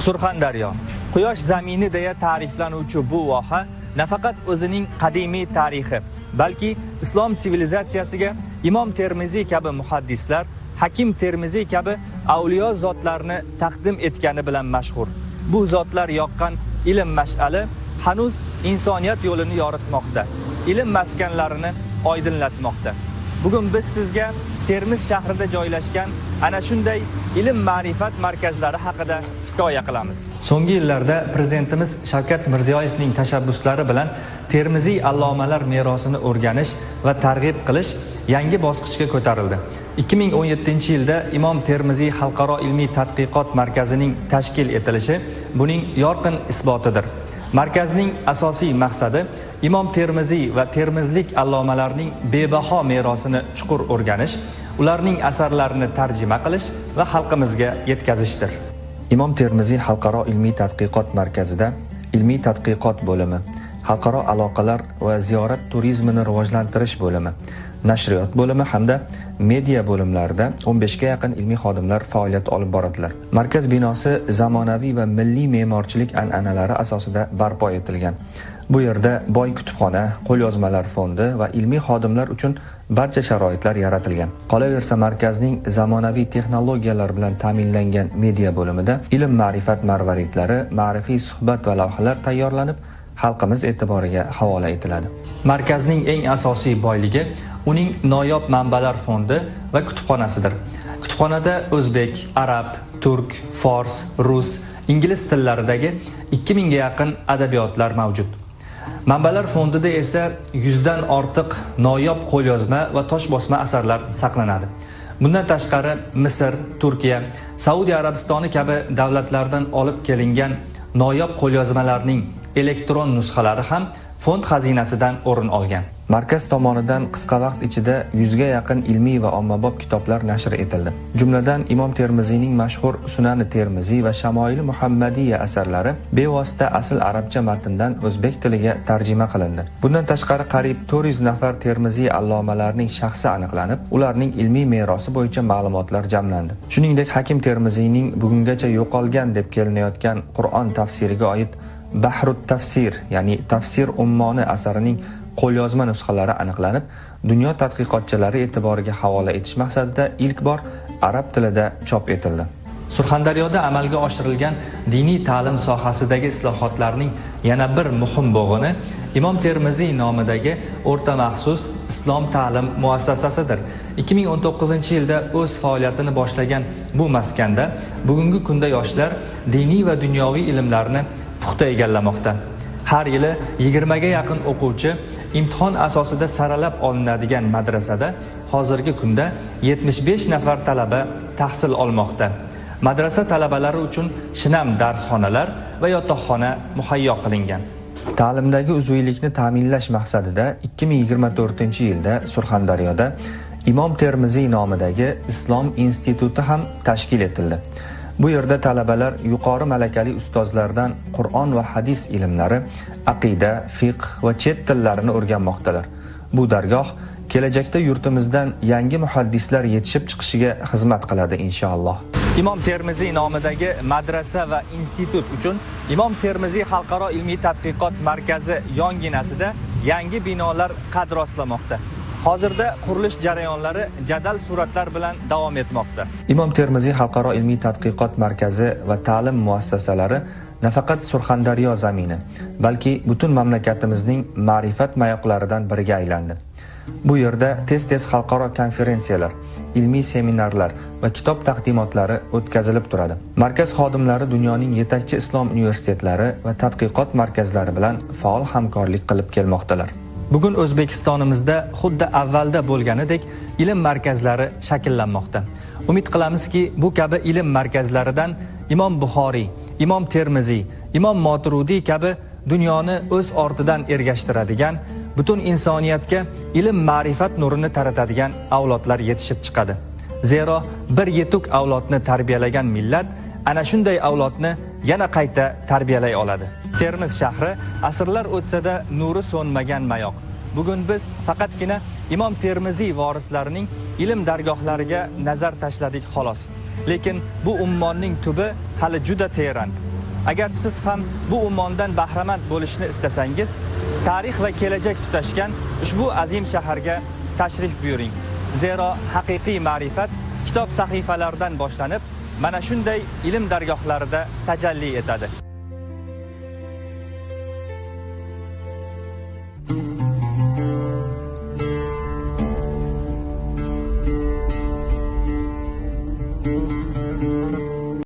Surxondaryo quyosh zamini deya ta'riflanuvchi bu voha nafaqat o'zining qadimiy tarixi, balki islom sivilizatsiyasiga Imom Termiziy kabi muhaddislar, Hakim Termiziy kabi avliyo zotlarni taqdim etgani bilan mashhur. Bu zotlar yoqqan ilm mash'ali hanuz insoniyat yo'lini yoritmoqda, ilm maskanlarini oydinlatmoqda. Bugun biz sizga Termiz shahrida joylashgan ana shunday ilm ma'rifat markazlari haqida hikoya qilamiz. So'nggi yillarda prezidentimiz Shavkat Mirziyoyevning tashabbuslari bilan Termiziy allomalar merosini o'rganish va targ'ib qilish yangi bosqichga ko'tarildi. 2017-yilda Imom Termiziy xalqaro ilmiy tadqiqot markazining tashkil etilishi buning yorqin isbotidir. Markazning asosiy maqsadi Imom Termiziy va termizlik allomalarning bebaho merosini chuqur o'rganish, ularning asarlarini tarjima qilish va xalqimizga yetkazishdir. Imom Termiziy xalqaro ilmiy tadqiqot markazida ilmiy tadqiqot bo'limi, xalqaro aloqalar va ziyorat turizmini rivojlantirish bo'limi, nashriyot bo'limi hamda media bo'limlarida 15 ga yaqin ilmiy xodimlar faoliyat olib boradilar. Markaz binosi zamonaviy va milliy me'morchilik an'analari asosida barpo etilgan. Bu yerda boy kutubxona, qo'lyozmalar fondi va ilmiy xodimlar uchun barcha sharoitlar yaratilgan. Qolaversa, markazning zamonaviy texnologiyalar bilan ta'minlangan media bo'limida ilm ma'rifat marvaridlari, ma'rifiy suhbat va lavhalar tayyorlanib, xalqimiz e'tiboriga havola etiladi. Markazning eng asosiy boyligi uning noyob manbalar fondi va kutubxonasidir. Kutubxonada o'zbek, arab, turk, fors, rus, ingliz tillaridagi 2000 ga yaqin adabiyotlar mavjud. Manbalar fondida esa 100 dan ortiq noyob qo'lyozma va toshbosma asarlar saqlanadi. Bundan tashqari Misr, Turkiya, Saudiya Arabistoni kabi davlatlardan olib kelingan noyob qo'lyozmalarning elektron nusxalari ham fond xazinasidan o'rin olgan. Markaz tomonidan qisqa vaqt ichida 100 ga yaqin ilmiy va ommabop kitoblar nashr etildi. Jumladan Imom Termiziyning mashhur Sunani Termiziy va Shamoil Muhammadiya asarlari bevosita asl arabcha matndan o'zbek tiliga tarjima qilindi. Bundan tashqari qariyb 400 nafar Termiziy allomalarining shaxsi aniqlanib, ularning ilmiy merosi bo'yicha ma'lumotlar jamlandi. Shuningdek, Hakim Termiziyning bugungacha yo'qolgan deb kelinayotgan Qur'on tafsiriga oid Bahrut tafsir, ya'ni Tafsir ummoni asarining qo'lyozma nusxalari aniqlanib, dunyo tadqiqotchilari e'tiboriga havola etish maqsadida ilk bor arab tilida chop etildi. Surxondaryoda amalga oshirilgan diniy ta'lim sohasidagi islohotlarning yana bir muhim bo'g'ini Imom Termiziy nomidagi o'rta maxsus islom ta'lim muassasasidir. 2019-yilda o'z faoliyatini boshlagan bu maskanda bugungi kunda yoshlar diniy va dunyoviy ilmlarni puxta egallamoqda. Har yili 20 ga yaqin o'quvchi imtihon asosida saralab olinadigan madrasada hozirgi kunda 75 nafar talaba tahsil olmoqda. Madrasa talabalari uchun shinam darsxonalar va yotoqxona muhayyo qilingan. Ta'limdagi uzviylikni ta'minlash maqsadida 2024-yilda Surxondaryoda Imom Termiziy nomidagi Islom instituti ham tashkil etildi. Bu yerda talabalar yuqori malakali ustozlardan Qur'on va hadis ilmlari, aqida, fiqh va chet tillarini o'rganmoqdalar. Bu dargoh kelajakda yurtimizdan yangi muhaddislar yetishib chiqishiga xizmat qiladi inshaalloh. Imom Termiziy nomidagi madrasa va institut uchun Imom Termiziy xalqaro ilmiy tadqiqot markazi yonginasida yangi binolar qad rostlamoqda. Hozirda qurilish jarayonlari jadal suratlar bilan davom etmoqda. Imom Termiziy xalqaro ilmiy tadqiqot markazi va ta'lim muassasalari nafaqat Surxondaryo zamini, balki butun mamlakatimizning ma'rifat mayoqlaridan biriga aylandi. Bu yerda tez-tez xalqaro konferensiyalar, ilmiy seminarlar va kitob taqdimotlari o'tkazilib turadi. Markaz xodimlari dunyoning yetakchi islom universitetlari va tadqiqot markazlari bilan faol hamkorlik qilib kelmoqdalar. Bugun O'zbekistonimizda xuddi avvalda bo'lganidek ilm markazlari shakllanmoqda. Umid qilamizki, bu kabi ilm markazlaridan Imom Buxoriy, Imom Termiziy, Imom Moturudiy kabi dunyoni o'z ortidan ergashtiradigan, butun insoniyatga ilm ma'rifat nurini taratadigan avlodlar yetishib chiqadi. Zero bir yetuk avlodni tarbiyalagan millat ana shunday avlodni yana qayta tarbiyalay oladi. Termiz shahri asrlar o'tsa-da nuri so'nmagan mayoq. Bugun biz faqatgina Imom Termiziy vorislarining ilm dargohlariga nazar tashladik xolos. Lekin bu ummonning tubi hali juda teran. Agar siz ham bu ummondan bahramand bo'lishni istasangiz, tarix va kelajak tutashgan ushbu azim shaharga tashrif buyuring. Zero haqiqiy ma'rifat kitob sahifalaridan boshlanib, mana shunday ilm dargohlarida tajalli etadi.